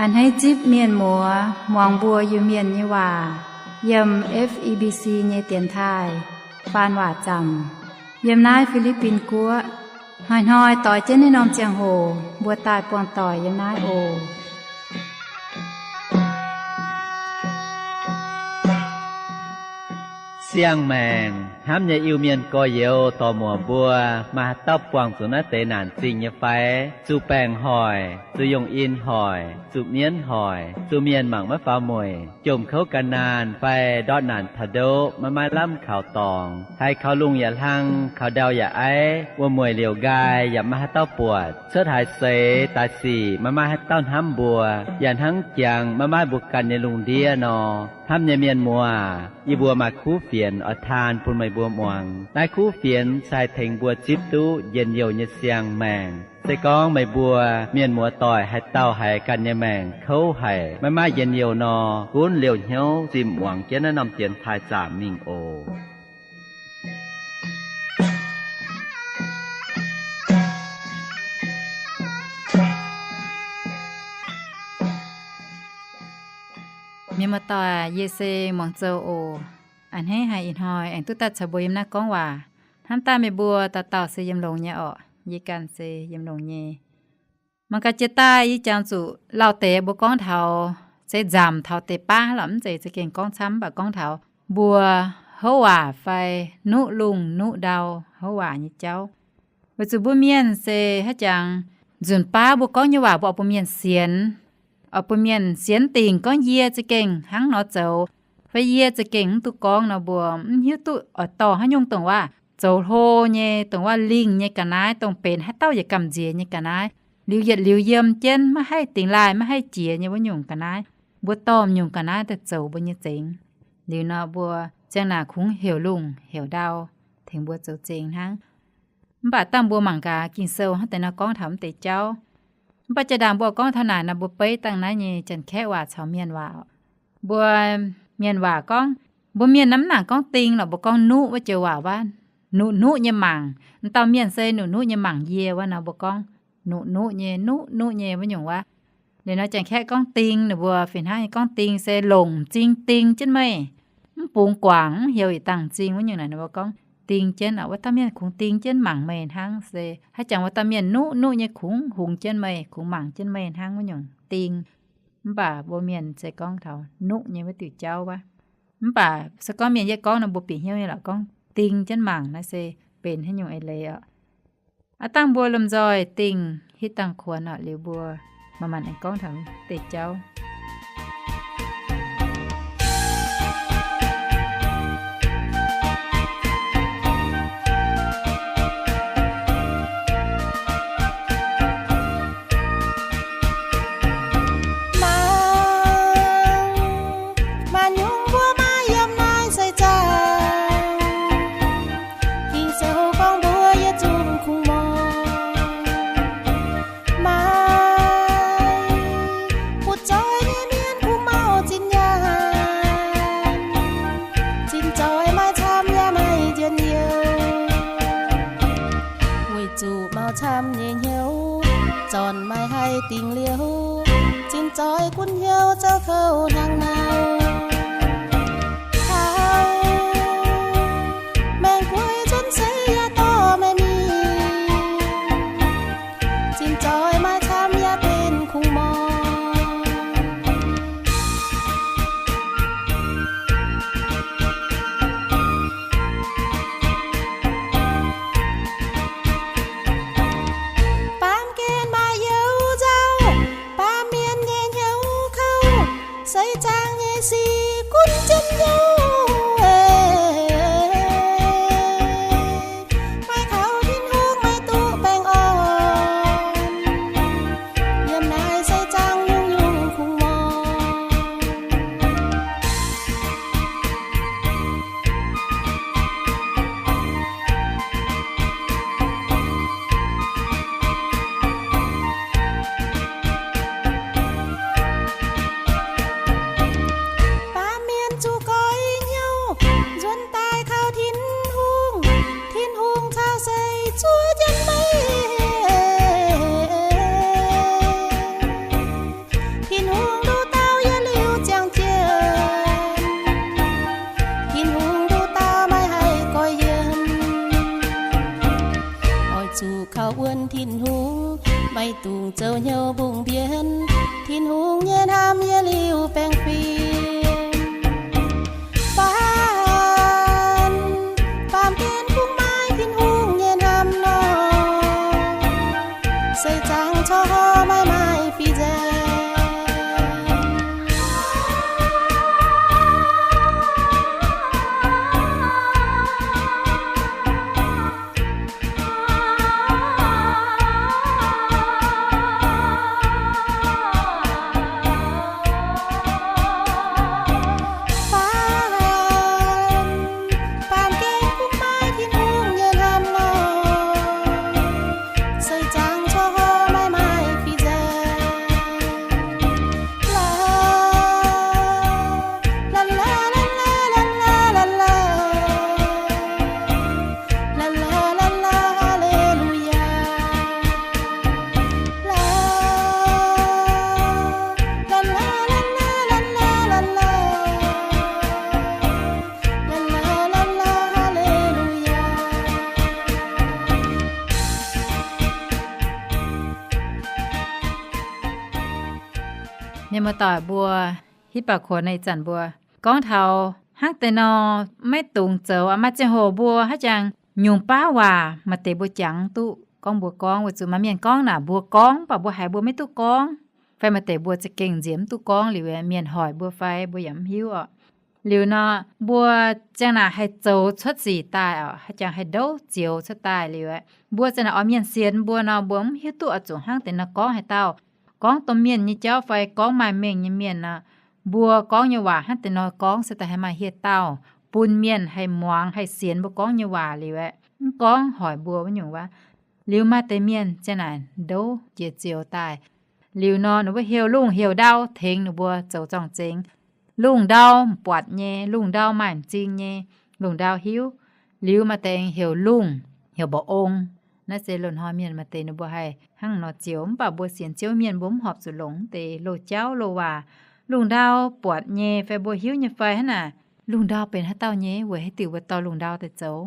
A'hneiv zipv mienh muoz muangx mbuo Iu-Mienh nyei waac yiem F E B C nyei dienx taaih faan waac zaamc yiem naaiv Fi^li^bin Guoqv. Hnoi-hnoi doix jienv naaiv norm ziangh hoc mbuo daaih buangh doic yiem naaiv oc. Siang-maengc hnamv nyei Iu-Mienh gorx-youz dorc-muoc mbuo, maaih haaix dauh buangh zuqc naaiv deix naanc zingh nyei fai? Zuqc baengc hoic, zuqc yongh in hoic, zuqc mienv hoic, zuqc mienh mangc maiv faaux mueic, jomc kouv gan naanh fai ndortv naanc taux ndoqv maiv maaih lamh kaux dorngx, haiz kaux lungh yaac hlang, kaux ndau yaac aiv, wuom-mueic liouc nqaai yaac maiv maaih haaix dauh buatc, cuotv haaix seix daaih sic maiv maaih haaix dauh hnamv mbuo, yaac hnangv jangx maiv maaih mbuo ganh nyei lungh ndiev nor. Hnamv nyei mienh muoz, yie mbuo maaih kuv fienx oix taan bun meih mbuo muangx. Naaiv kuv fienx se haih tengx mbuo zipv duqv njien-youh nyei siang-maengc. Se gorngv meih mbuo mienh muoz doic haaix dauh haiz ganh nyei maengc kouv haic, maiv maaih njien-youh nor, gunv liouh hnyouv zimh muangx jienv naaiv norm dienx taaih zaamc mingh oc. Mienh muoz-doic, yie se Muangz Zou oc. A'hneiv haiz ih hnoi aengx duqv daaih caux mbuo yiem naaiv gorngv waac. Hnamv daaih meih mbuo dauh dauh se yiem longx nyei orqc. Yie ganh se yiem longx nyei. Mangc gaax jiex daaih yie jangx zuqc lauh deix mbuo gorngv taux, se nzamc taux deix baav lorqc, mv zeiz za'gengh gorngv camv, mv baac gorngv taux mbuo houv waac fai nuqv lungh nuqv ndau houv waac nyei jauv. Weic zuqc mbuo mienh se haaix jangx, nzunc baav mbuo gorngv nyei waac mbuo oix bun mienh sienx, oix bun mienh sienx dingc gorngv yie za'gengh hnangv nor zoux, fai yie za'gengh mv duqv gorngv nor, mbuo mv hiuv duqv oix dorh haaix nyungc dongh waac zoux hlo nyei, dongh waac lingh nyei ga'naaiv, dongh benx haaix dauh yietc gamh nziex nyei ga'naaiv, liuz yietc liuz yiem jienv, maiv haih dingx laaih, maiv haih jiex nyei wuov nyungc ga'naaiv. Mbuo dorh nyungc ga'naaiv daaih zoux mbuo nyei zengx. Liuz nor mbuo ziang naaic kungx heuc lungh heuc ndau tengx mbuo zoux zengx hnangv. Mv baac dangh mbuo mangc gaax Ging-Sou hnangv deix nor gorngv taux mv deix jauv. Mv baac jaa-ndaangc mbuo gorngv taux naaic nor, mbuo beiv dangh naaiv nyei Janx-Kaeqv waac caux mienh waac. Mbuo mienh waac gorngv, mbuo mienh naaiv mv nangc gorngv ding lorqc, mbuo gorngv nuqv wuov joux waac wuov, nuqv-nuqv nyei mangc. M'dauh mienh se nuqv-nuqv nyei mangc yie wuov nor, mbuo gorngv nuqv-nuqv nyei, nuqv-nuqv nyei wuov nyungc waac. Liuz nor Janx-Kaeqv gorngv ding, ninh mbuo fih hnangv nyei gorngv ding se longc m'zing ding jienv meih, mv bungx guangc, mv heuc yietc dangh m'zing wuov nyungc naaic, ninh mbuo gorngv ding jienv. Wuov dauh mienh kungx ding jienv mangc meih hnangv. Se haaix jangx wuov dauh mienh nuqv-nuqv nyei kungx hungx jienv meih, kungx mangc jienv meih hnangv wuov nyungc ding. Mv baac mbuo mienh se gorngv taux nuqv nyei wuov diuc jauv wuov. Mv baac se gorngv mienh yietv gorngv nor, mbuo bieqc hnyouv nyei lorqc, gorngv ding jienv mangc naaiv se benx haaix nyungc eix leiz oc. Aav dangh mbuo lomh nzoih dingh hitv dangh kuonx oc, liuz mbuo manc-manc aengx gorngv taux deix jauv. Mangc, maaih nyungc mbuo maaih yiem naaiv seix zaangc, Ging-Sou gorngv mbuo yietc zungv kungx mouz. Maaih butv-zoih nyei mienh kungx mauv zinh nyaanh, zinh zoih maaih camv yaac maaih njien-youh, weic zuqc mauv camv nyei hnyouv zornc maaih haih dingc liouh, zinh zoih gunv hnyouv zoux kouv hnangv nor. Taux maengx guei cuotv seix yaac dorh meih mingh, zinh zoih maaih camv yaac benx kungx mouz. Baamh gen maaih you nzauh, baamh mienh nyei hnyouv kouv, seix zaangc nyei sic gunv jienv you. Maaih kaux Tin-Hungh maiv duqv baengh orn, yiem naaiv seix zaangc nyungc-nyungc kungx mouz. Baamh mienh zuqc goiv Zoux hnyouv mbungh mbienx, Tin-Hungh nyei hnamv yie liuz baengh fim. Baan, baamh gen kungx maaih Tin-Hungh nyei hnamv nor, seix zaangc corc maaih maaih fih nzaeng. Mienh muoz-doic mbuo, hitv baac kuonx naaiv ih zanc mbuo gorngv taux hnangv deix nor, maiv dungx zoux. Maaih ziangh hoc mbuo haaix jangx nyungc baav waac maaih deix mbuo jangx duqv gorngv mbuo gorngv, weic zuqc maaih mienh gorngv naaic mbuo gorngv, mv baac mbuo haiz mbuo maiv duqv gorngv, fai maaih deix mbuo za'gengh nziex mv duqv gorngv liuz, mienh hoic mbuo fai mbuo yaac mv hiuv oc. Liuz nor, mbuo ziang naaic haih zoux cuotv sic daaih oc, haaix jangx haih ndouv zioux cuotv daaih liuz, mbuo ziang naaic oix mienh sienx mbuo nor, mbuo mv hiuv duqv oix zuqc hnangv deix nor gorngv haaix dauh. Gorngv domh mienh nyei jauv fai gorngv maaih mengh nyei mienh nor, mbuo gorngv nyei waac hnangv deix nor gorngv se daaih haih maaih hieh dauh bun mienh haih muangx haih sienx mbuo gorngv nyei waac liuz aeqv, mv gorngv hoic mbuo wuov nyungc waac. Liuz maaih deix mienh ziang naaic ndouv jiex zioux daaih. Liuz nor, ninh mbuo heuc lungh heuc ndau tengx ninh mbuo zoux zorng-zengx. Lungh ndau m'buatc nyei, lungh ndau maaih m'zing nyei, lungh ndau hiuv. Liuz maaih deix heuc lungh, heuc mba'ong. Naaiv se loz-hnoi mienh maaih deix ninh mbuo haih hnangv nor zioux, mv baac mbuo sienx Ziouv mienh mbuo mv horpc zuqc longc deix loz-jauv loz-waac. Lungh ndau buatc nyei fai mbuo hiuv nyei fai hnangv naaic, lungh ndau benx haaix dauh nyei, weic haaix diuc mbuo dorh lungh ndau daaih zoux?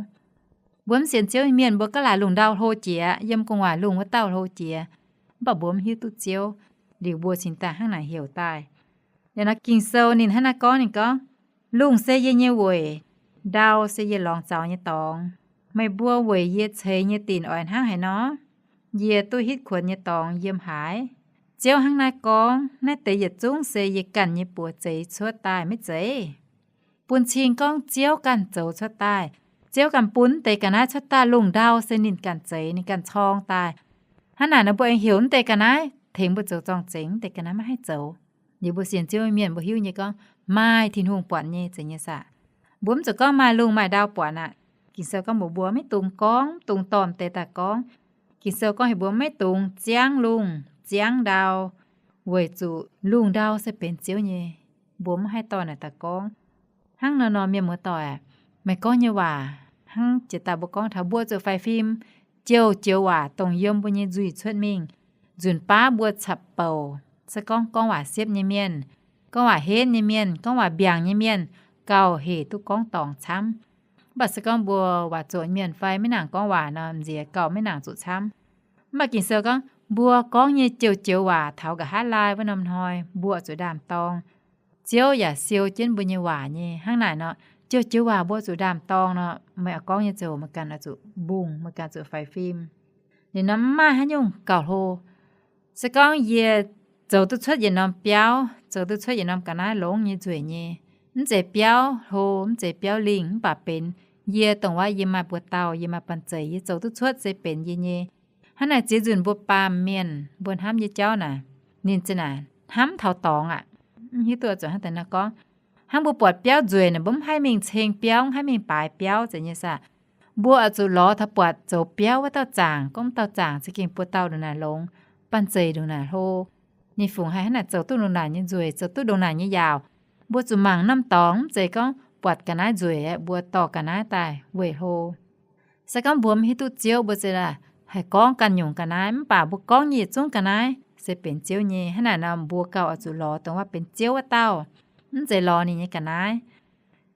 Mbuo mv sienx Ziouv mienh mbuo gaav laaix lungh ndau hlo jiex, yiem gu'nguaaic lungh wuov dauh hlo jiex, mv baac mbuo mv hiuv duqv Ziouv, liuz mbuo cingx daaih hnangv naaic heuc daaih. Yaac nor Ging-Sou ninh hnangv naaiv gorngv, ninh gorngv, lungh se yie nyei weic, ndau se yie lorngx zaux nyei dorngx. Meih mbuo weic yie ceix nyei dinc oix hnangv haaix nor? Yie duqv hitv kuonx nyei dorngx yiem haaix? Ziouv hnangv naaiv gorngv, naaiv deix yietc zungv se yie ganh nyei buoz zeix cuotv daaih maiv zeiz? Bun cing gorngv Ziouv ganh zoux cuotv daaih. Ziouv ganh bun deix ga'naaiv cuotv daaih, lungh ndau se ninh ganh zeix, ninh ganh corng daaih. Hnangv naaic nor mbuo aengx heuc mv deix ga'naaiv tengx mbuo zoux zorng-zengx, mv deix ga'naaiv maiv haih zoux. Liuz mbuo sienx Ziouv mienh mbuo hiuv nyei gorngv maaih Tin-Hungh buatc nyei zeiz nyei saah. Mbuo mv zuqc gorngv maaih lungh maaih ndau buatc aqv. Ging-Sou gorngv mbuox mbuo maiv dungx gorngv, mv dungx dorh deix daaih gorngv. Ging-Sou gorngv heuc mbuo maiv dungx ziangv lungh ziangv ndau, weic zuqc lungh ndau se benx Ziouv nyei. Mbuo mv haih dorh naaic daaih gorngv. Hnangv nor nor, mienh muoz-doic, meih gorngv nyei waac hnangv jiex daaih mbuo gorngv taux mbuo zuqc faix fim jouh joux waac dongh yiem mbuo nyei nzuih cuotv mingh. Nzunc baav mbuo capv bouc, se gorngv gorngv waac siepv nyei mienh, gorngv waac henv nyei mienh, gorngv waac mbiaangc nyei mienh, gauh hec duqv gorngv dorngc camv. Mv baac se gorngv mbuo waac zoqc mienh fai maiv nangc gorngv waac nor, nziex gauh maiv nangc zuqc camv. Mv baac Ging-Sou gorngv mbuo gorngv nyei joux joux waac taux nqa'haav laai wuov norm hnoi mbuo zuqc ndaam-dorng. Ziouv yaac siou jienv mbuo nyei waac nyei. Hnangv naaic nor, joux joux waac mbuo zuqc ndaam-dorng nor, meih oix gorngv nyei ziouc meih ganh oix zuqc mbungh, meih ganh zuqc faix fim. Liuz nor mv maaih haaix nyungc gauh hlo. Se gorngv yie zoux duqv cuotv yietc norm biauv, zoux duqv cuotv yietc norm ga'naaiv longx nyei nzueic nyei, mv zeiz biauv hlo, mv zeiz biauv lingh, mv baac benx yie dongh wuov yie maaih buoz-dauh, yie maaih banh zeic, yie zoux duqv cuotv se benx yie nyei. Hnangv naaic ziex nzunc mbuo baamh mienh mbuo hnamv nyei jauv naaic, ninh zinh naaic hnamv taux dorngx aqv. Mv hiuv duqv zuqc hnangv deix nor gorngv. Hnangv mbuo buatc biauv nzueic naaic, mbuo mv haih mingh ceng biauv, mv haih mingh baaix biauv zeiz nyei saah. Mbuo oix zuqc lorz taux buatc zoux biauv wuov dauh zaangc, gorngv wuov dauh zaangc za'gengh buoz-dauh ndongc naaic longx, banh zeic ndongc naaic hlo. Ninh fungc haih hnangv naaic zoux duqv ndongc naaic nyei nzueic, zoux duqv ndongc naaic nyei yaauc. Mbuo zuqc mangc norm dorngx, mv zeiz gorngv buatc ga'naaiv nzueic aeqv, mbuo dorh ga'naaiv daaih weih hlo. Se gorngv mbuo mv hiuv duqv Ziouv, mbuo se haih gorngv ganh nyungc ga'naaiv, mv baac mbuo gorngv nyei yietc zungv ga'naaiv se benx Ziouv nyei. Hnangv naaic nor, mbuo gauh oix zuqc lorz dongh wuov benx Ziouv wuov dauh, mv zeiz lorz ninh nyei ga'naaiv.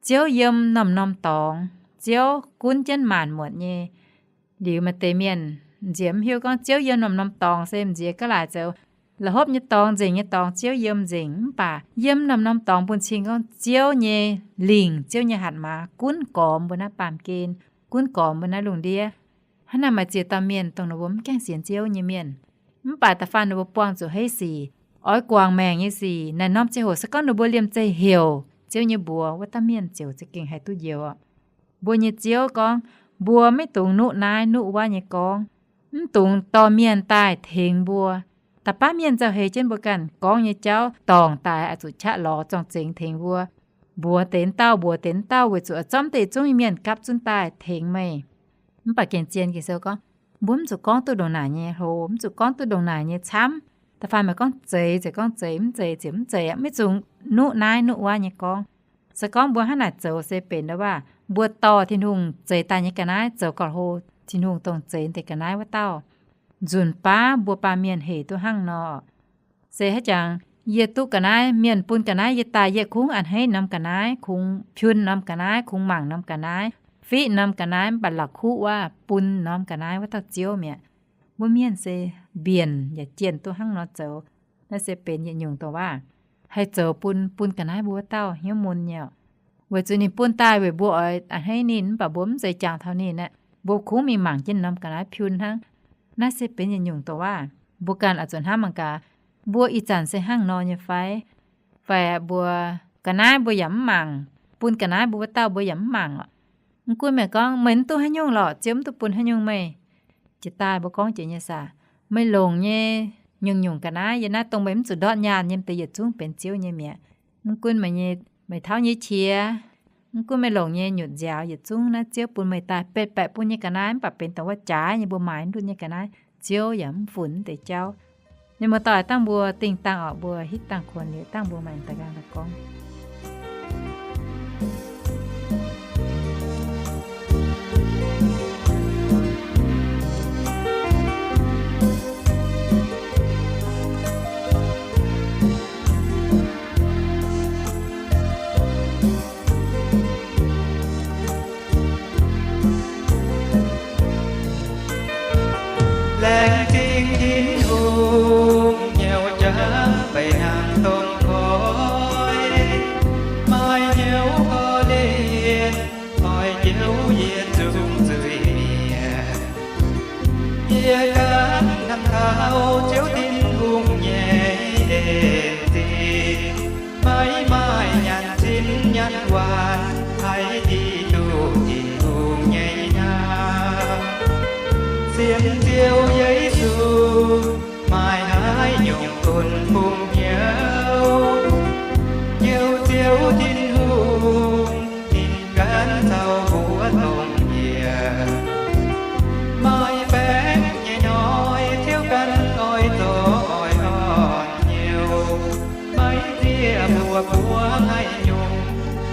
Ziouv yiem norm-norm dorngx, Ziouv gunv jienv maanc muotc nyei. Liuz maaih deix mienh Nziex mv hiuv gorngv Ziouv yiem norm-norm dorngx se nziex ga'laaic zoux la'hopv nyei dorngx, nzengc nyei dorngx, Ziouv yiem nzengc. Mv baac yiem norm-norm dorngx bun cing gorngv Ziouv nyei lingc, Ziouv nyei hatc maaz gunv gormx mbuo naaiv baamh gen, gunv gormx mbuo naaiv lungh ndiev. Hnangv naaic maaih ziex dauh mienh dongh ninh mbuo mv gaengh sienx Ziouv nyei mienh, mv baac da'faanh ninh mbuo buangh zuqc heiv sic, oix guangc maengc nyei sic, naaic norm ziangh hoc se gorngv ninh mbuo liemh zeih heuc Ziouv nyei mbuox, wuov dauh mienh ziouc za'gengh haih duqv njoux. Mbuo nyei Ziouv gorngv, mbuo maiv dungx nuqv naaiv nuqv wuov nyei gorngv, mv dungx dorh mienh daaih tengx mbuo. Da'baav mienh nzauh heix jienv mbuo ganh gorngv nyei jauv dorngc daaih, oix zuqc qaqv lorz zorng-zengx tengx mbuo, mbuox deix wuov dauh, mbuox deix wuov dauh, weic zuqc oix zorqv mv deix zungv nyei mienh gapv zunv daaih tengx meih. Mv baac Ging-Sou gorngv, mbuo mv zuqc gorngv duqv ndongc naaic nyei hlo, mv zuqc gorngv duqv ndongc naaic nyei camv. Da'faanh meih gorngv zeix, zeix gorngv zeix, mv zeix, zeix mv zeix, maiv zungx nuqv naaiv nuqv wuov nyei gorngv. Se gorngv mbuo hnangv naaic zoux se benx ndau waac mbuo dorh Tin-Hungh zeix daaih nyei ga'naaiv zoux gauh hlo, Tin-Hungh dongh zeix deix ga'naaiv wuov dauh. Nzunc baav mbuo baamh mienh hec duqv hnangv nor. Se haiz jangx, yie duqv ga'naaiv, mienh bun ga'naaiv yie daaih, yie kungx a'hneiv norm ga'naaiv, kungx piun norm ga'naaiv, kungx mangc norm ga'naaiv, fiqv norm ga'naaiv, mv baac la'kuqv wuov bun norm ga'naaiv wuov dauh Ziouv mi'aqv. Mbuo mienh se mbienc yaac jienh duqv hnangv nor zoux. Naaiv se benx yietc nyungc dongh waac haih zoux bun, bun ga'naaiv mbuo wuov dauh hnyouv mun nyei. Weic zuqc ninh bun daaih weic mbuo oix a'hneiv ninh, mv baac mbuo mv zeiz jangx taux ninh aqv. Mbuo kungx mingh mangc jienv norm ga'naaiv piun hnangv. Naaiv se benx yietc nyungc dongh waac mbuo ganh oix zuqc hnamv mangc gaax, mbuo ih zanc se hnangv nor nyei fai? Fai mbuo ga'naaiv mbuo yaac mv mangc, bun ga'naaiv mbuo wuov dauh mbuo yaac mv mangc oc. Mv gunv meih gorngv meih mv duqv haaix nyungc lorqc, Ziouv mv duqv bun haaix nyungc meih. Jiex daaih mbuo gorngv jiex nyei saah, meih longc nyei nyungc-nyungc ga'naaiv yiem naaiv dongh meih mv zuqc ndortv nyaanh nyei deix yietc zungv benx Ziouv nyei mi'aqv. Mv gunv meih nyei, meih tauv nyei qiex, mv gunv meih longc nyei nyutc nziaaux yietc zungv naaiv Ziouv bun meih daaih betv baeqc bun nyei ga'naaiv, mv baac benx dongh wuov jaaix nyei mbuo maaiz mv ndutv nyei ga'naaiv, Ziouv yaac mv funx deix jauv. Mienh muoz-doic, dangh mbuo dingh dangh oc, mbuo hitv dangh kuonx liuz dangh mbuo maengc daaih nqaang daaih gorngv. Laengz zingh Tin-Hungh, nyouz jangx baeqc nangh dongh koiv, maaih hnyouv korv-lienh, oix njoux yie zungv zuiz-mienh. Yie ganh hnamv taux Ziouv Tin-Hungh nyei en zingh, maiv maaih nyanc zinh nyanc waanc, haiz diqc duqv Tin-Hungh nyei hnamv. Sienx Ziouv Yesu, maaih haaix nyungc bun bungx hnyouv? Hnyouv Ziouv Tin-Hungh, ninh ganh caux mbuo dongh yie. Maaih baengc nyei hnoi, Ziouv ganh oix zorqv oix orn hnyouv. Maiv zieqv mbuo buangv haaix nyungc,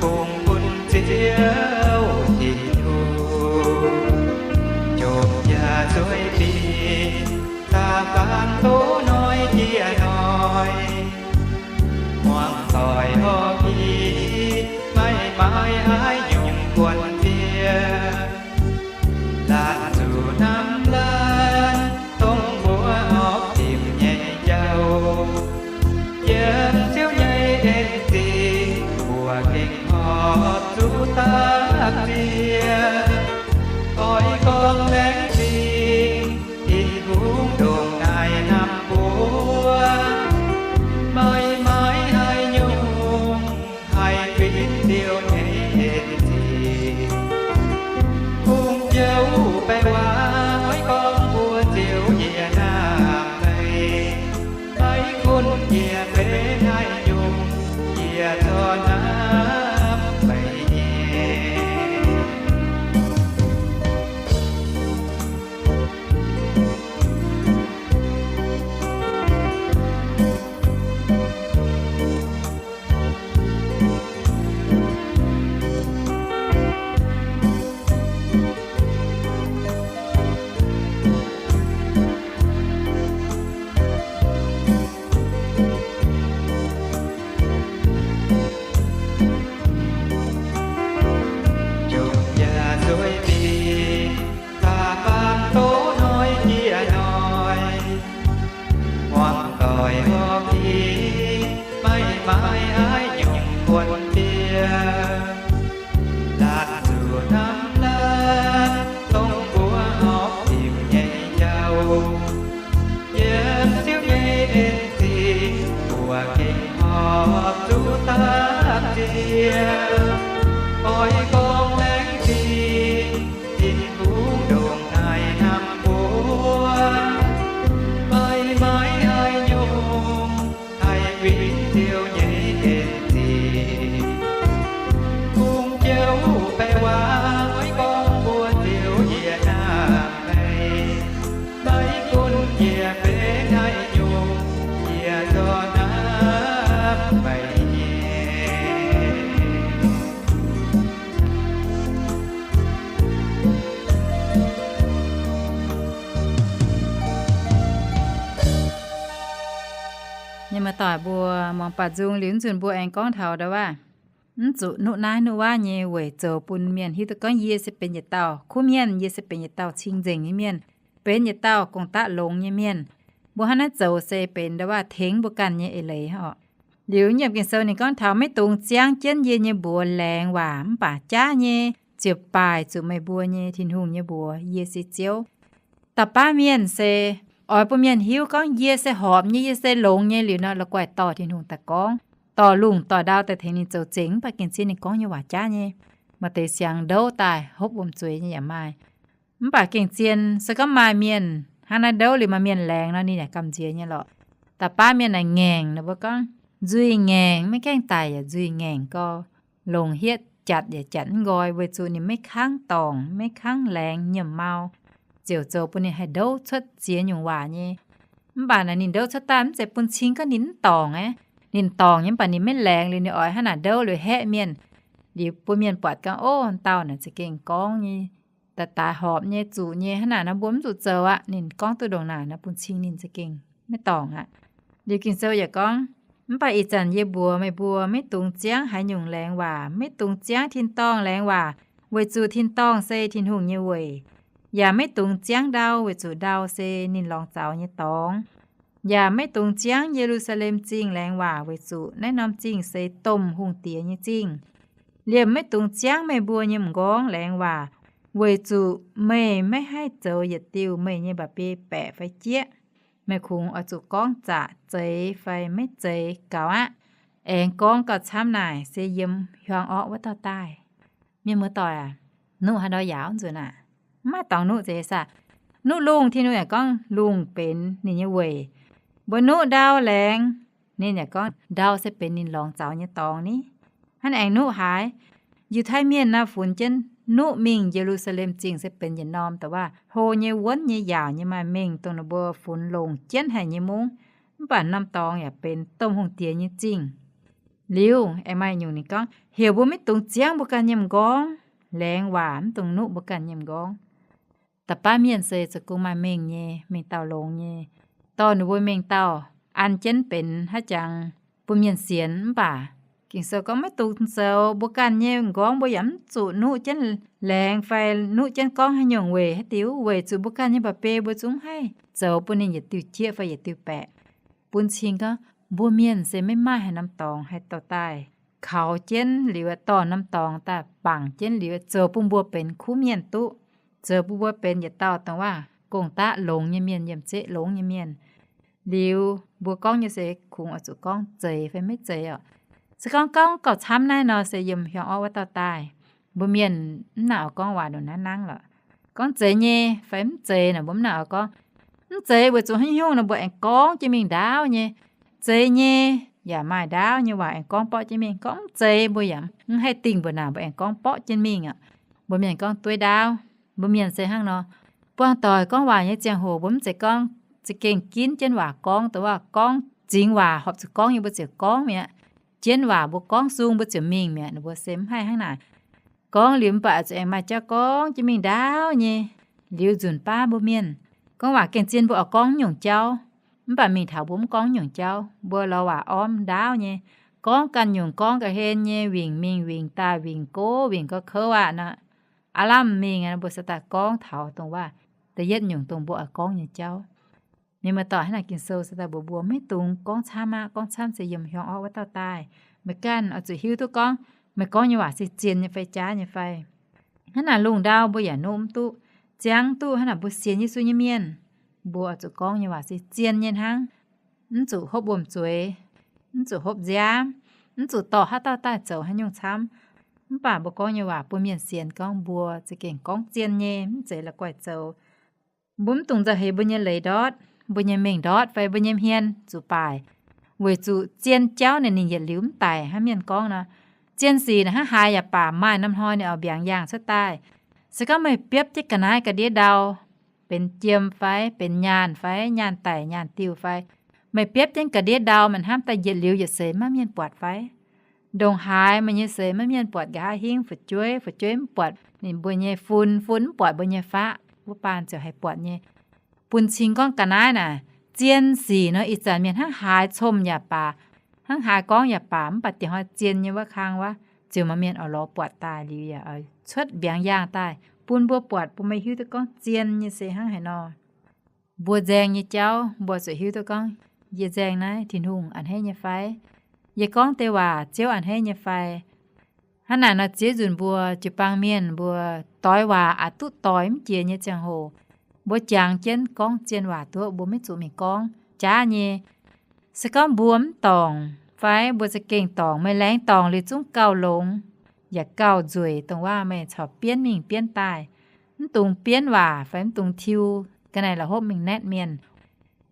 kungx bun Ziouv Tin-Hungh jomc yaac zueih bingx, da'faanh tov hnoi jiex hnoi, muangx doic horpc i, maiv maaih haaix nyungc buonc fiev. Laanh zuqc hnamv laanh, dongh mbuo horpc dimc nyei jauv. Yiem Ziouv nyei en zingh, mbuo gengh horpc zuqc dapv ziex. Oix gorngv laengz zingh Tin-Hungh ndongc naaic hnamv mbuo, maiv maaih haaix nyungc haih fitv Ziouv nyei en zingh. Kungx njoux baengh waac oix gorngv mbuox Ziouv yie hnamv meih, maiv gunv yie benx haaix nyungc, yie corc hnamv meih nyei. Oix gorngv laengz zingh Tin-Hungh ndongc naaiv hnamv mbuo, meih maiv haaix nyungc haih win Ziouv nyei en zingh. Kungx jouv baeqc waac oix gorngv mbuox Ziouv yie hnamv meih. Maiv gunv yie benx haaix nyungc, yie zorqv hnamv meih nyei. Mienh muoz-doic mbuo, muangx baac nzung liuz nzunc mbuo aengx gorngv taux ndau wuov, mv zuqc nuqv naaiv nuqv wuov nyei weic zoux bun mienh hiuv duqv gorngv yie se benx yietc dauh kuv mienh, yie se benx yietc dauh cing-nzengc nyei mienh, benx yietc dauh gong-daqv longx nyei mienh. Mbuo hnangv naaiv zoux se benx ndau wuov tengx mbuo ganh nyei eix leiz oc. Liuz nyiemc Ging-Sou ninh gorngv taux maiv dungx ziangv jienv yie nyei mbuox laengz waac, mv baac jaav nyei ziouc baaic zuqc meih mbuo nyei Tin-Hungh nyei mbuox, yie se Ziouv. Da'baav mienh se oix bun mienh hiuv gorngv yie se horpc nyei, yie se longx nyei liuz nor, la'guaih dorh Tin-Hungh daaih gorngv, dorh lungh dorh ndau daaih tengx ninh zoux zengc, mv baac gengh zien ninh gorngv nyei waac jaav nyei. Maaih deix siang ndouv daaih hopv wuom-zueiz nyei yaac maaih. Mv baac gengh zien se gorngv maaih mienh hnangv naaiv ndouv liuz maaih mienh laengz nor, ninh yaac gamh nziex nyei lorqc. Da'baav mienh naaic ngaengc, ninh mbuo gorngv nzuih ngaengc, maiv gaengh daic yaac nzuih ngaengc gau, longc hietv jatc yaac jatc mv nqoi, weic zuqc ninh maiv kangv dorngc, maiv kangv laengz nyiemc mau, ziouc zoux bun ninh haih ndouv cuotv ziex nyungc waac nyei. Mv baac naaic ninh ndouv cuotv daaih mv zeiz bun cing gorngv ninh mv dorngc aqv. Ninh dorngc nyei mv baac ninh maiv laengz liuz ninh oix hnangv naaic ndouv liuz haeqv mienh, liuz bun mienh buatc gorngv, ov, dauh naaic za'gengh gorngv nyei, daaih daaix horpc nyei, zuqc nyei, hnangv naaic nor mbuo mv zuqc zoux aqv. Ninh gorngv duqv ndongc naaic nor bun cing ninh za'gengh maiv dorngc aqv. Liuz Ging-Sou yaac gorngv, mv baac ih zanc yie mbuox meih mbuo, maiv dungx ziangv haaix nyungc laengz waac, maiv dungx ziangv tin-dorngh laengz waac, weic zuqc tin-dorngh se Tin-Hungh nyei weic. Yaac maiv dungx ziangv ndau, weic zuqc ndau se ninh lorngx zaux nyei dorngx. Yaac maiv dungx ziangv Ye^lu^saa^lem Zingh laengz waac, weic zuqc naaiv norm zingh se domh hungh diex nyei zingh. Liemh maiv dungx ziangv meih mbuo nyei m'nqorngv laengz waac, weic zuqc meih maiv haih zoux yietc diuh meih nyei mba'biei baeqc fai jieqv. Meih kungx oix zuqc gorngv zaqc, zeiz fai maiv zeiz gaux aqv. Aengx gorngv gauh camv naaic se yiem hiuang orqv wuov dauh daaih. Mienh muoz-doic aac, nuqv haaix ndau yaauc nzunc aac? Mv maaih dorngx nuqv zeiz saah? Nuqv lungh, Tin-Hungh yaac gorngv lungh benx ninh nyei weic. Mbuo nuqv ndau laengz, ninh yaac gorngv ndau se benx ninh lorngx zaux nyei dorngx ni. Hnangv aengx nuqv haaix? Yiutai mienh nor funx jienv nuqv mingh Ye^lu^saa^lem Zingh se benx yietc norm da'wuov hlo nyei, wuonv nyei, yaauc nyei, maaih mengh dongh ninh mbuo funx longc jienv haic nyei mungv. Mv baac norm dorngx yaac benx domh hungh diex nyei zingh. Liuz aengx maaih nyungc ninh gorngv, heuc mbuo maiv dungx ziangv mbuo ganh nyei m'nqorngv laengz waac, mv dungx nuqv mbuo ganh nyei m'nqorngv. Da'baav mienh se zoux gong maaih mengh nyei, mengh dauh longx nyei, dorh ninh mbuo mengh dauh an jienv benx haaix jangx bun mienh sienx. Mv baac Ging-Sou gorngv maiv dungx zoux. Mbuo ganh nyei m'nqorngv mbuo yaac mv zuqc nuqv jienv laengz fai nuqv jienv gorngv haaix nyungc weic haaix diuc, weic zuqc mbuo ganh nyei mba'biei mbuo zungv mv haih zoux bun ninh yietc diuh jieqv fai yietc diuh baeqc. Bun cing gorngv mbuo mienh se maiv maaih haaix norm dorngx haih dorh daaih kaux jienv liuz dorh norm dorngx daaih bangc jienv liuz zoux bun mbuo benx kuv mienh duqv, zoux bun mbuo benx yietc dauh dongh waac gong-daqv longx nyei mienh, yiem zeqv longx nyei mienh. Liuz mbuo gorngv nyei se kungx oix zuqc gorngv zeiz fai maiv zeiz oc. Se gorngv gorngv gauh camv naaiv nor se yiem hiuang orqv wuov dauh daaih. Mbuo mienh mv nangc oix gorngv waac ndongc naaiv nangv lorqc. Gorngv zeiz nyei fai mv zeiz naaic mbuo mv nangc oix gorngv. Mv zeiz weic zuqc haaix nyungc nor mbuo aengx gorngv jienv mingh ndaauv nyei. Zeiz nyei yaac maaih ndaauv nyei waac aengx gorngv borqv jienv mingh. Gorngv mv zeiz mbuo yaac mv haih dingh mbuo naaic, mbuo aengx gorngv borqv jienv mingh aqv. Mbuo mienh gorngv dueiv ndaauv. Mbuo mienh se hnangv nor, buangh doic gorngv waac nyei ziangh hoc mbuo mv zeiz gorngv za'gengh ginv jienv waac gorngv, dongh waac gorngv zingx waac horpc zuqc gorngv nyei mbuo ziouc gorngv mi'aqv. Jienv waac mbuo gorngv sung mbuo ziouc mingh mi'aqv. Ninh mbuo se mv haih hnangv naaic. Gorngv liuz mv baac zuqc aengx maaih jauv gorngv jienv mingh ndaauv nyei. Liuz nzunc baav mbuo mienh gorngv waac gengh zien mbuo oix gorngv nyungc jauv, mv baac mingh taux mbuo mv gorngv nyungc jauv, mbuo lorz waac ormv ndaauv nyei. Gorngv ganh nyungc gorngv ga'hlen nyei, wingc mingh wingc daaih, wingc gox wingc ga'kouv aqv nor, aav lamh mingh mbuo se daaih gorngv taux dongh waac da'yietv nyungc dongh mbuo oix gorngv nyei jauv. Mienh muoz-doic, hnangv naaic Ging-Sou se daaih mbuox mbuo maiv dungx gorngv camv aqv. Gorngv camv se yiem hiuang orqv wuov dauh daaih. Meih ganh oix zuqc hiuv duqv gorngv meih gorngv nyei waac se zien nyei fai jaav nyei fai. Hnangv naaic lungh ndau mbuo yaac nuqv mv duqv, ziangv duqv. Hnangv naaic mbuo sienx Yesu nyei mienh, mbuo oix zuqc gorngv nyei waac se zien nyei hnangv. Mv zuqc hopv wuom-zueiz, mv zuqc hopv nziaamv, Mv zuqc dorh haaix dauh daaih zoux haaix nyungc camv. Mv baac mbuo gorngv nyei waac bun mienh sienx gorngv mbuo za'gengh gorngv zien nyei, mv zeiz la'guaih zoux. Mbuo mv dungx nzauh heix mbuo nyei leiz ndortv, mbuo nyei mengh ndortv fai mbuo nyei hmien zuqc baaic, weic zuqc zien jauv naaic ninh yietc liuz mv daic. Hnangv mienh gorngv nor, zien sic naaic hnangv haaix yaac baac maaih norm hnoi ninh oix mbiaangx yaangh cuotv daaih. Se gorngv meih biopv jienv ga'naaiv ga'ndiev ndau, benx jiem fai benx nyaanh fai nyaanh daic nyaanh diuh fai, meih biopv jienv ga'ndiev ndau, meih hnamv daaih yietc liuz yietc seix maiv mienh buatc fai? Ndongc haaix meih nyei seix maiv mienh buatc, nqa'haav hingv fu'jueiv, fu'jueiv mv buatc ninh mbuo nyei fun, fun mv buatc mbuo nyei faqv, wuov baan ziouc haih buatc nyei. Bun cing gorngv ga'naaiv naaic, zien sic nor ih zanc mienh hnangv haaix comh yaac baac, hnangv haaix gorngv yaac baac, mv baac diex hnoi zien nyei wuov kang wuov, ziouc maaih mienh oix lorz buatc daaih liuz yaac cuotv mbiaangx yaangh daaih bun mbuo buatc, bun meih hiuv duqv gorngv zien nyei se hnangv haaix nor. Mbuo nzaeng nyei jauv mbuo zuqc hiuv duqv gorngv, yie nzaeng naaiv Tin-Hungh a'hneiv nyei fai? Yie gorngv deix waac Ziouv a'hneiv nyei fai? Hnangv naaic nor ziex nzunc mbuo jiu-baang mienh mbuo doix waac aqc duqv doix mv jiex nyei ziangh hoc, mbuo jangx jienv gorngv zien waac duqv, mbuo maiv zuqc mingh gorngv jaav nyei. Se gorngv mbuo mv dorngc fai mbuo za'gengh dorngc, meih laengz dorngc liuz zungv gauh longx yaac gauh nzueic, dongh waac meih caux bienv mingh bienv daaih. Mv dungx bienv waac fai mv dungx tiuv ga'naaiv la'hopv mingh naetv mienh,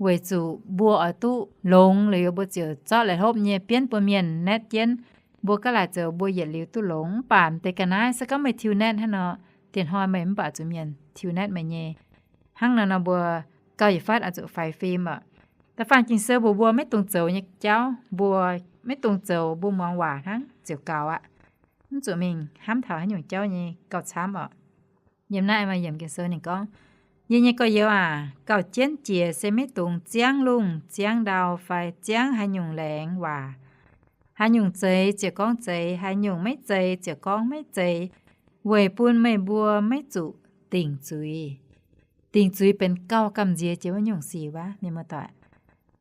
weic zuqc mbuo oix duqv longx liuz mbuo ziouc zorqv la'hopv nyei bienv bun mienh naetv jienv. Mbuo gaav laaic zoux mbuo yietc liuz duqv longx, mv baac m'deix ga'naaiv se gorngv meih tiuv naetv hnangv nor, diex hnoi meih mv baac zuqc mienh tiuv naetv meih nyei. Hnangv naaiv nor mbuo gauh yietc fatv oix zuqc faix fim oc. Da'faanh Ging-Sou mbuox mbuo maiv dungx zoux nyei jauv, mbuo maiv dungx zoux, mbuo muangx waac hnangv ziouc gaux aqv. Mv zuqc mingh hnamv taux haaix nyungc jauv nyei gauh camv oc. Yiem naaiv maaih yiemc Ging-Sou ninh gorngv, Yie nyei gorx-youz aac, gauh jienv jiex se maiv dungx ziangv lungh ziangv ndau fai ziangv haaix nyungc laengz waac. Haaix nyungc zeiz ziouc gorngv zeiz, haaix nyungc maiv zeiz ziouc gorngv maiv zeiz, weic bun meih mbuo maiv zuqc dingc zuiz. Dingc zuiz benx gauh gamh nziex jiex wuov nyungc sic wuov, mienh muoz-doic.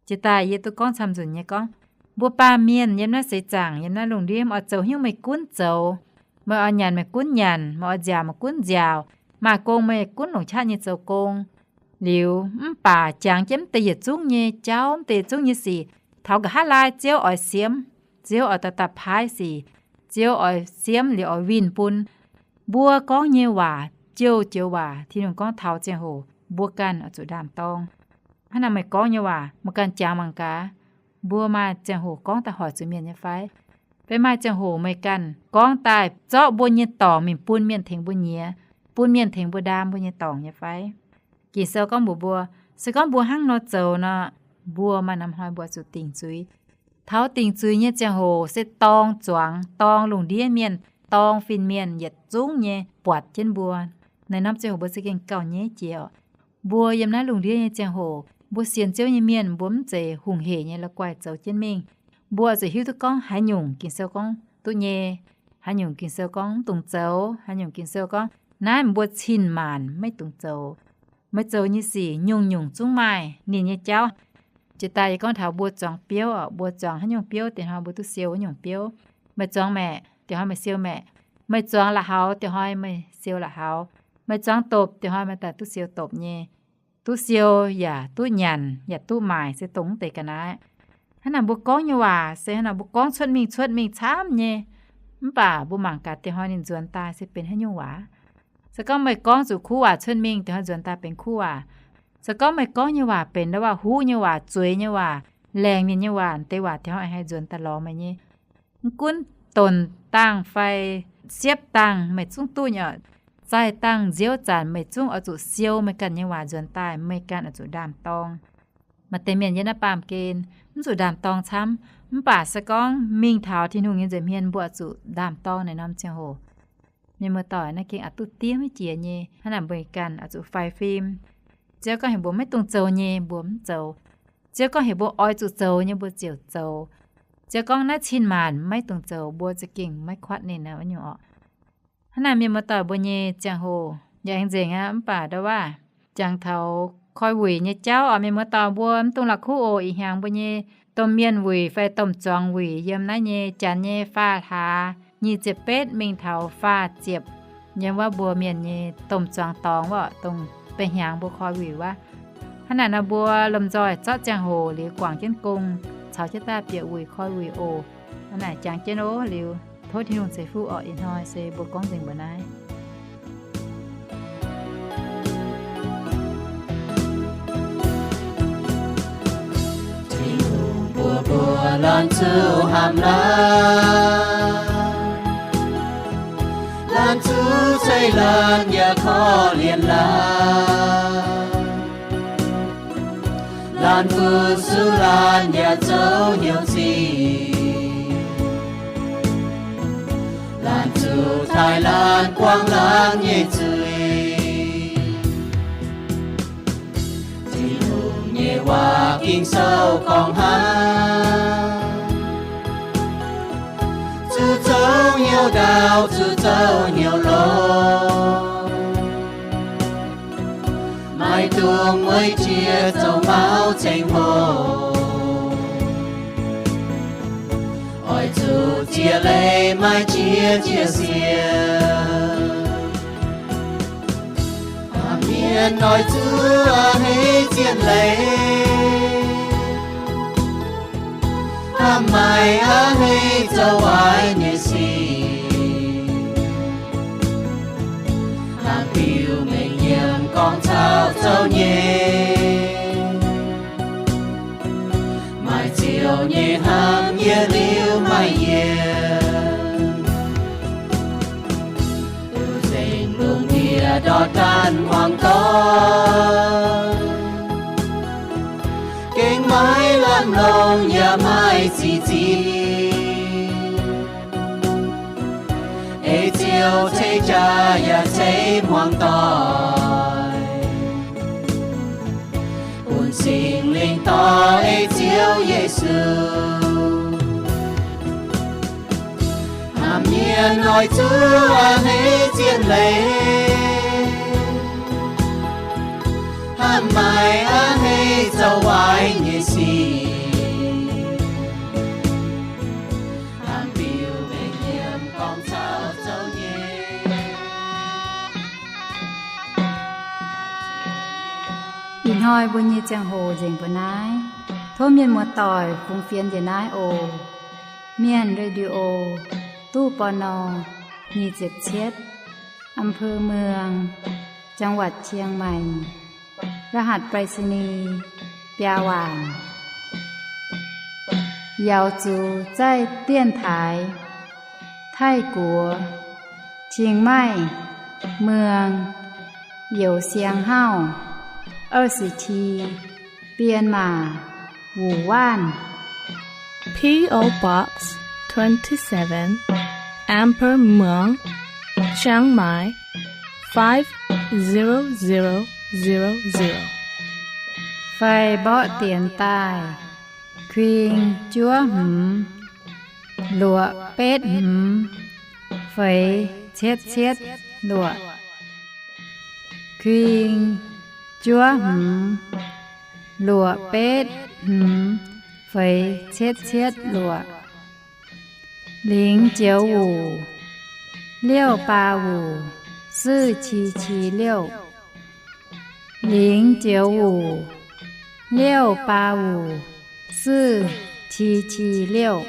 Jiex daaih yie duqv gorngv camv nzunc nyei gorngv, mbuo baamh mienh yiem naaiv seix zaangc, yiem naaiv lungh ndiev, meih oix zoux haaix nyungc meih gunv zoux. Meih oix nyanc meih gunv nyanc, meih oix nziaauc meih gunv nziaauc, maaih gong meih gunv longc qaqv nyei zoux gong. Liuz mv baac jangx jienv mv deix yietc zungv nyei jauv, mv deix yietc zungv nyei sic, taux nqa'haav laai Ziouv oix siemv, Ziouv oix daaih daaih paaiv sic, Ziouv oix siemv liuz oix winh bun. Mbuo gorngv nyei waac, joux-joux waac Tin-Hungh gorngv taux ziangh hoc mbuo ganh oix zuqc ndaam-dorng. Hnangv naaic meih gorngv nyei waac meih ganh jangx mangc gaax, mbuo maaih ziangh hoc gorngv daaih hoic zuqc mienh nyei fai? Fai maaih ziangh hoc meih ganh gorngv daaih zorqv mbuo nyei dorngc mingh bun mienh tengx mbuo nyiex, bun mienh tengx mbuo ndaam mbuo nyei dorngc nyei fai? Ging-Sou gorngv mbuox mbuo, se gorngv mbuo hnangv nor zoux nor, mbuo maaih norm hnoi mbuo zuqc dingc zuiz. Taux dingc zuiz nyei ziangh hoc se dorng zuangx, dorng lungh ndiev mienh, dorng fin-mienh yietc zungv nyei buatc jienv mbuo. Naaiv norm ziangh hoc mbuo za'gengh gauh nyaiv jiex oc. Mbuo yiem naaiv lungh ndiev nyei ziangh hoc, mbuo sienx Ziouv nyei mienh mbuo mv zeiz hungh hec nyei la'guaih zoux jienv mingh. Mbuo oix zuqc hiuv duqv gorngv haaix nyungc Ging-Sou gorngv duqv nyei, haaix nyungc Ging-Sou gorngv mv dungx zoux, haaix nyungc Ging-Sou gorngv naaiv mbuo cin-maanc maiv dungx zoux. Meih zoux nyei sic nyungc-nyungc zungv maaih ninh nyei jauv. Jiex daaih yie gorngv taux mbuo zuangx biouv oc, mbuo zuangx haaix nyungc biouv diex hnoi mbuo duqv siou wuov nyungc biouv. Meih zuangx maeqc diex hnoi meih siou maeqc. Meih zuangx la'haux diex hnoi meih siou la'haux. Meih zuangx dopc diex hnoi meih daaih duqv siou dopc nyei. Duqv siou yaac duqv nyanc yaac duqv maaic se dongh mv deix ga'naaiv. Hnangv naaic mbuo gorngv nyei waac se hnangv naaic mbuo gorngv cuotv mingh cuotv mingh camv nyei. Mv baac mbuo mangc gaax diex hnoi ninh nzuonx daaih se benx haaix nyungc waac. Se gorngv meih gorngv zuqc kuv waac cuotv mingh, diex hnoi nzuonx daaih benx kuv waac. Se gorngv meih gorngv nyei waac benx ndau waac huv nyei waac, zueiz nyei waac, laengz mienh nyei waac, deix waac diex hnoi haih nzuonx daaih lorz meih nyei. Mv gunv donc dangh fai siepv dangh meih zungv duqv nyei oc. Zaih dangh nziouv zanc meih zungv oix zuqc siou meih ganh nyei waac nzuonx daaih, meih ganh oix zuqc ndaam-dorng. Maaih deix mienh yiem naaiv baamh gen mv zuqc ndaam-dorng camv, mv baac se gorngv mingh taux Tin-Hungh nyei nza'hmien mbuo oix zuqc ndaam-dorng naaiv norm ziangh hoc. Mienh muoz-doic, naaiv gengh aqc duqv diev maiv jiex nyei. Hnangv naaic mbuo ganh oix zuqc faix fim. Ziouv gorngv heuc mbuo maiv dungx zoux nyei, mbuo mv zoux. Ziouv gorngv heuc mbuo oix zuqc zoux nyei, mbuo ziouc zoux. Ziouv gorngv naaiv cin-maanc maiv dungx zoux, mbuo za'gengh maiv kuatv ninh wuov nyungc orqc. Hnangv naaic mienh muoz-doic, mbuo nyei ziangh hoc yaac aengx nzengc aqv, mv baac ndau waac jangx taux koi wuic nyei jauv oc. Mienh muoz-doic, mbuo mv dungx la'kuqv oc. Ih hnyangx mbuo nyei domh mienh wuic fai domh zuangx wuic yiem naaiv nyei janx nyei faah hlaax nyic ziepc betv mingh taux faah ziepc, yiem wuov mbuo mienh nyei domh zuangx dorngx wuov, dongh beiv hnyangx mbuo koi wuic wuov. Hnangv naaic nor mbuo lomh nzoih zorqv ziangh hoc liuz guangc jienv gong, caux jienv daaih bieqc wuic koi wuic oc. Naaic jangx jienv oc. Liuz tov Tin-Hungh ceix fuqv orqc. Ih hnoi se mbuo gorngv nzengc mbuo naaiv. Tin-Hungh mbuox mbuo laanh zuqc hnamv laanh, laanh zuqc ceix laanh yaac korv-lienh laanh, laanh fu-sux laanh yaac zoux hnyouv zingh, laanh zuqc taaih laanh buangv laanh nyei zuiz. Tin-Hungh nyei waac Ging-Sou gorngv hnangv, zuqc zoux hnyouv ndaauv, zuqc zoux hnyouv longx, maiv dungx mueiz jiex zoux mauv ceng-hlo. Oix zuqc ziex leiz maaih jiex ziex siec. Hnamv mienh oix zuqc a'hneiv ziex leiz, hnamv maaiz a'hneiv zoux waaic nyei sic. Hnamv biux mengh nyiemc gorngv caux zoux nyei, maaih ziouc nyei hnamv yietc liuz maaih yienc. Nzengc lungh ndiev ndortv ganh hmuangx doic, gengh maiv lamh longc yaac maaih ziqc zingh. Ei Ziouv ceix jaax yaac ceix hmuangx doic, bun Singx Lingh dorh ei Ziouv Yesu. Hnamv mienh oix zuqc a'hneiv ziex leiz, hnamv maaiz a'hneiv zoux waaic nyei sic. Hnamv biux mengh nyiemc gorngv caux zoux nyei. Ih hnoi mbuo nyei ziangh hoc nzengc mbuo naaiv. Tov mienh muoz-doic fungx fienx njiec naaiv oc. Mienh Radio, ตู้ ปณ. nyic ziepc cietv, อำเภอเมือง จังหวัดเชียงใหม่ รหัสไปรษณีย์ biaa waanc. Yaux zuqc zaih dienx taaix Taiv-Guoqv, Chiang Mai, เมือง Youz Siang Hauv, 二十七, Bienma, Wuhan. P O Box twenty-seven, Amber Muang, Chiang Mai, five zero zero zero zero. Fai mborqv dienx daaih, kuing juov hmz, luoqc betv hmz, feix cietv cietv luoqc. Kuing juov hmz, luoqc betv hmz, feix cietv cietv luoqc. Lingx joux wuc, liouh baa wuc, suv qi qi liouh. Lingx joux wuc, liouh baa wuc, suv qi qi liouh.